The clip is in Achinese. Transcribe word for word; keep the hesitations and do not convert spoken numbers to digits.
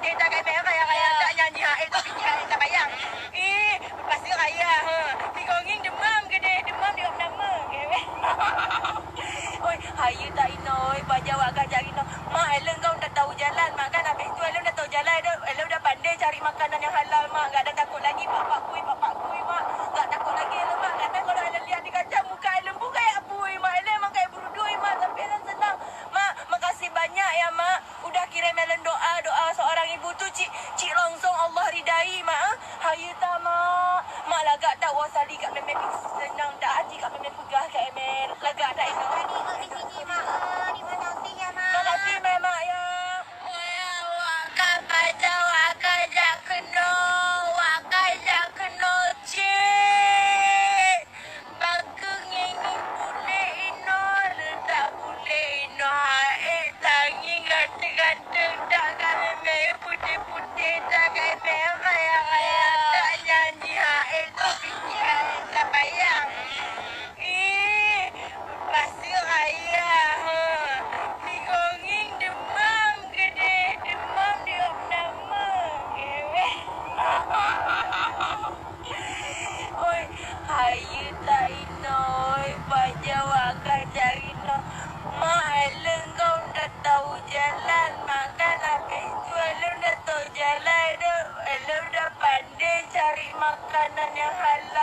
Eh, tak kaya, kaya, kaya, tak nyanyi, ha, eh, tak fikir, ha, eh, tak bayang. Eh, pasti raya, ha. Tiga ngieng demam ke deh, demam di nama. Oi, hayu tak inoe, oi, paja wak gajak inoe. Mak, eleng kau dah tahu jalan, mak kan habis tu eleng dah tahu jalan, dah, eleng dah pandai cari makanan yang halal, mak. Gak ada takut lagi, pak, pak, kui, pak, pak, kui, mak. Gak takut lagi eleng, mak. Kadang kalau eleng lihat di kaca, muka eleng pun kayak bui, mak. Eleng emang kayak berudui, mak. Tapi eleng senang. Mak, makasih banyak ya, mak. Udah kirim eleng doa, doa seorang ibu tu cik, cik langsung Allah ridai, mak. Ah. Hayu ta, mak. Mak lagak tak wasali kat memen senang dah hati kat memen peugah kat emen. Lagak tak itu. Tadi kau di sini, mak. Ah, terima kasih ya, mak. Makasih, mak, mak, ya. Wah, wak ka baca, wak ka jak keunoe, wak ka jak keunoe, cik. Bakeueng ngieng puléh inoe, leutak puléh inoe, haék tangieng ganteng-ganteng, dak ka mémé putéh-putéh, dak ka mémé raya-raya, dak nyan jihaék, tapi jihaék tabayang. Ih, pasti raya, ha. Tiga ngieng demam keudeh, demam di ôk nama. Oi, hayu ta inoe, oi, paja wak ka jak inoe. Mak, eleng kau dah tahu jalan, makan habis tu eleng dah tahu jalan dah. Eleng dah pandai cari makanan yang halal.